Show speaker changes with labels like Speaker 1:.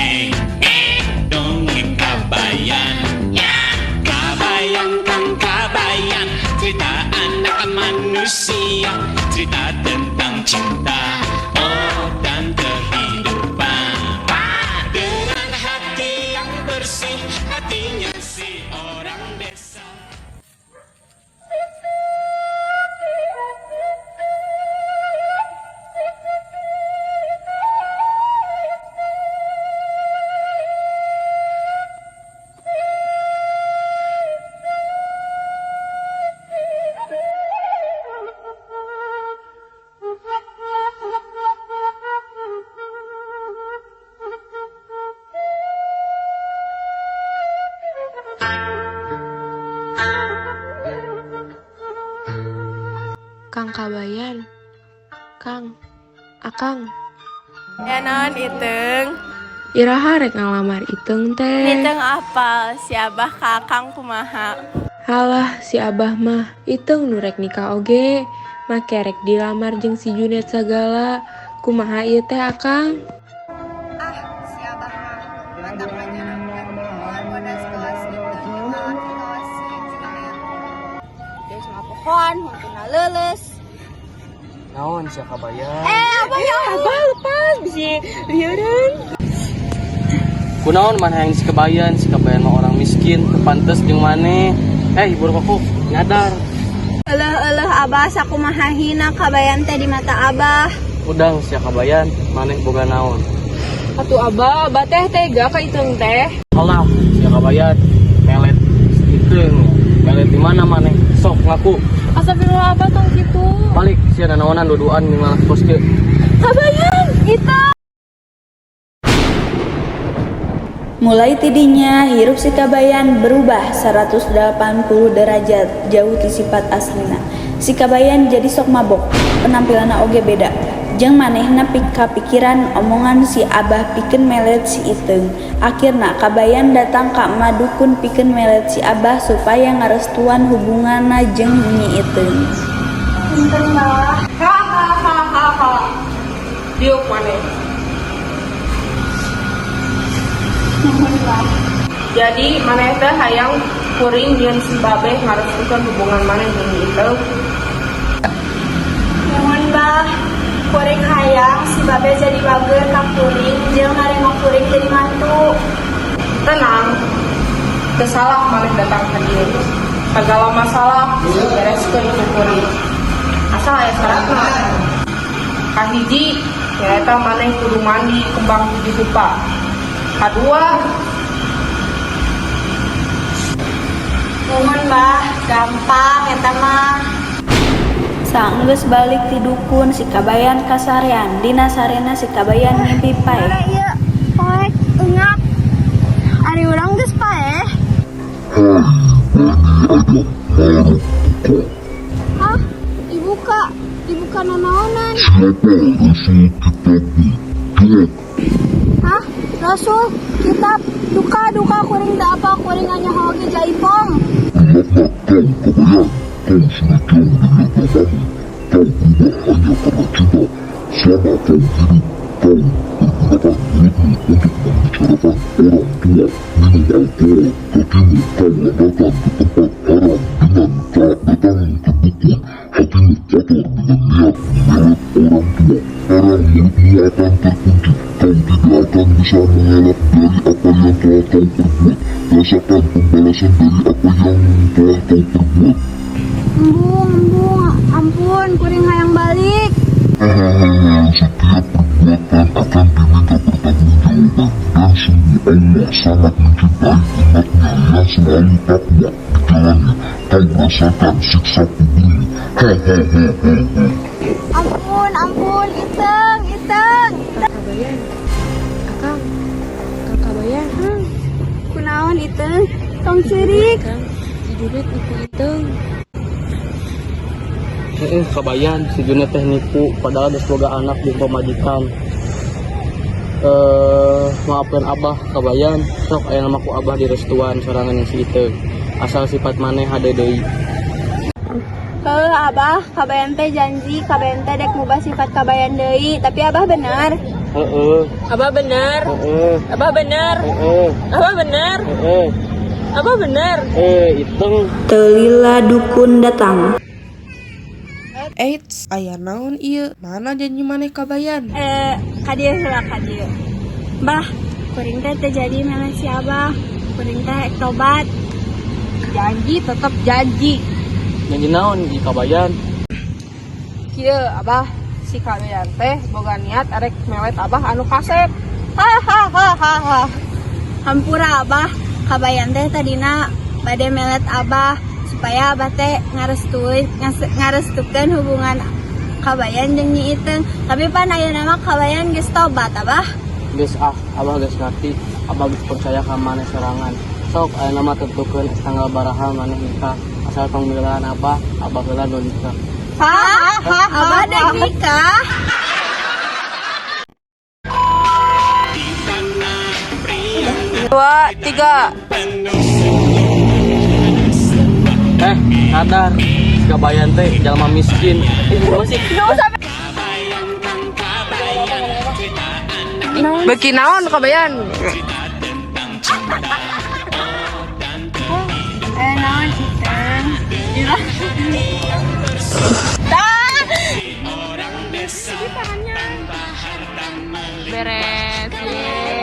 Speaker 1: Dongeng, dongeng Kabayan. Kabayan, Kang Kabayan, cerita anak manusia, cerita tentang cinta, oh dan kehidupan. Dengan hati yang bersih, hatinya si orang desa.
Speaker 2: Kang Kabayan, Kang, Akang.
Speaker 3: Ya naon, Iteung?
Speaker 2: Iraha rek ngalamar Iteung teh?
Speaker 3: Iteung apal si Abah ka Akang kumaha?
Speaker 2: Halah, si Abah mah, Iteung nu rek nikah oge, make rek dilamar jeung si Junet sagala. Kumaha ieu teh, Akang?
Speaker 4: Ah, si Abah mah matak ngajenangkeun moal bodas kelas Iteung jeung lalaki kelas si Junet.
Speaker 5: Geus ngapohoan huntuna leuleus.
Speaker 6: Naon sia, Kabayan?
Speaker 5: Eh, Abah, ya
Speaker 2: Abah, lepas, bisi lieureun.
Speaker 6: Kunaon maneh hayang si Kabayan? Si Kabayan mah orang miskin, teu pantes jeung maneh. Eh, ibu kok nyadar.
Speaker 5: Euleuh euleuh, Abah, sakumaha hina Kabayan teh di mata Abah.
Speaker 6: Udang sia, Kabayan, maneh boga naon?
Speaker 2: Atuh Abah, Abah teh tega ka Iteung teh.
Speaker 6: Alah, sia Kabayan, melet Iteung. Melet di mana maneh? Sok ngaku.
Speaker 2: Astagfirullah, Abah, tong kitu.
Speaker 6: Balik sia, nanaonan duduan jeung lalaki kos kieu.
Speaker 5: Kabayan, Iteung.
Speaker 7: Mulai tidinya hirup si Kabayan berubah 180 derajat, jauh ti sifat aslina. Si Kabayan jadi sok mabok, penampilanna oge beda. Jeung manehna kapikiran omongan si Abah pikeun melet si Iteung. Akhirna Kabayan datang ka emak dukun pikeun melet si Abah supaya ngarestuan hubunganna jeung Nyi Iteung.
Speaker 5: Punten, Bah.
Speaker 8: Hahaha. Diuk maneh.
Speaker 5: Nuhun, Bah.
Speaker 8: Jadi maneh teh hayang kuring jeung si babeh ngarestukeun hubungan maneh jeung Nyi Iteung?
Speaker 5: Nuhun, Bah. Kuring hayang si babe jadi bager ka kuring jeung narima kuring jadi mantu.
Speaker 8: Tenang. Teu salah maneh datang ka dieu. Segala masalah bisa dibereskeun ku kuring. Asal aya syaratna. Kahiji, nyaeta maneh kudu mandi kembang tujuh rupa. Kadua,
Speaker 5: Nuhun, Bah, gampang eta mah.
Speaker 7: Saenggeus balik ti dukun, si Kabayan kasarean. Dina sarena si Kabayan ngimpi paeh.
Speaker 5: Ieu poek eungap. Ari urang geus paeh. Hah? Dibuka. Dibuka nanaonan? Hah? Rasul, kitab, duka duka, kuring teu apa, kuring nyaho oge jaipong.
Speaker 9: Laknat kau, Kabayan. Kau sudah jauh dari agamamu. Kau berubah hanya karena cinta. Selama kau hidup, kau pergunakan mulutmu untuk membicarakan orang tua, minum alkohol, kakimu kau langkahkan ke tempat haram dengan kau datang ke dukun, hatimu kotor dengan niat memelet orang tua. Sekarang mulutmu akan terkunci. Kau tidak akan bisa mengelak dari apa yang telah kau perbuat. Rasakan pembalasan dari apa yang telah kau perbuat.
Speaker 5: Embung, embung, ampun, kuring hayang balik.
Speaker 9: Hahaha, setiap perbuatan akan diminta pertanggungjawaban dan sungguh Allah sangat mencintai umatnya yang selalu takwa di jalannya. Kau rasakan siksa kuburmu. Hahaha.
Speaker 5: Ampun, ampun, Iteung, Iteung.
Speaker 2: Kang Kabayan, Akang, Kang Kabayan.
Speaker 5: Kunaon, Iteung? Tong ceurik.
Speaker 2: Kang, si Junet nipu Iteung.
Speaker 6: Heeh, Kabayan, si Junet teh nipu padahal geus boga anak jeung pamajikan. Eh, maafkan Abah, Kabayan, sok aya nama ku Abah direstuan sorangan yang si Iteung. Asal sifat maneh hade deui.
Speaker 5: Heuh, Abah, Kabayan teh janji Kabayan teh dek ngubah sifat Kabayan deui, tapi Abah bener.
Speaker 6: Heeh.
Speaker 2: Abah bener.
Speaker 6: Heeh.
Speaker 2: Abah bener.
Speaker 6: Heeh.
Speaker 2: Abah bener.
Speaker 6: Heeh.
Speaker 2: Abah bener.
Speaker 6: Eh, Iteng.
Speaker 7: Teu lila dukun datang.
Speaker 8: Eits, aya naon ieu? Mana janji maneh, Kabayan?
Speaker 5: Eh, kadieu heula, kadieu. Bah, kuring teh teu jadi melet si Abah. Kuring teh rek tobat.
Speaker 8: Janji tetep janji.
Speaker 6: Janji naon di Kabayan?
Speaker 8: Kieu, Abah, si Kabayan teh boga niat arek melet Abah anu kasep. Hahaha.
Speaker 5: Hampura, Abah, Kabayan teh tadina bade melet Abah supaya Abah teh ngarestuin ngarestukeun hubungan Kabayan jeung Nyi Iteung. Tapi pan ayeuna mah Kabayan geus tobat, Abah.
Speaker 6: Geus ah, Abah geus ngerti. Abah geus percaya ka maneh sorangan. Sok ayeuna mah tentukeun tanggal baraha maneh nikah. Asal tong milaan Abah, Abah heula nu nikah.
Speaker 5: Hah? Abah dek nikah?
Speaker 8: Dua, tiga.
Speaker 6: Eh, sadar. Si Kabayan teh jalma miskin. Eh, gimana sih?
Speaker 8: Beki naon, Kabayan?
Speaker 5: Eh, naon, Iteung?
Speaker 2: Beres. Yeay.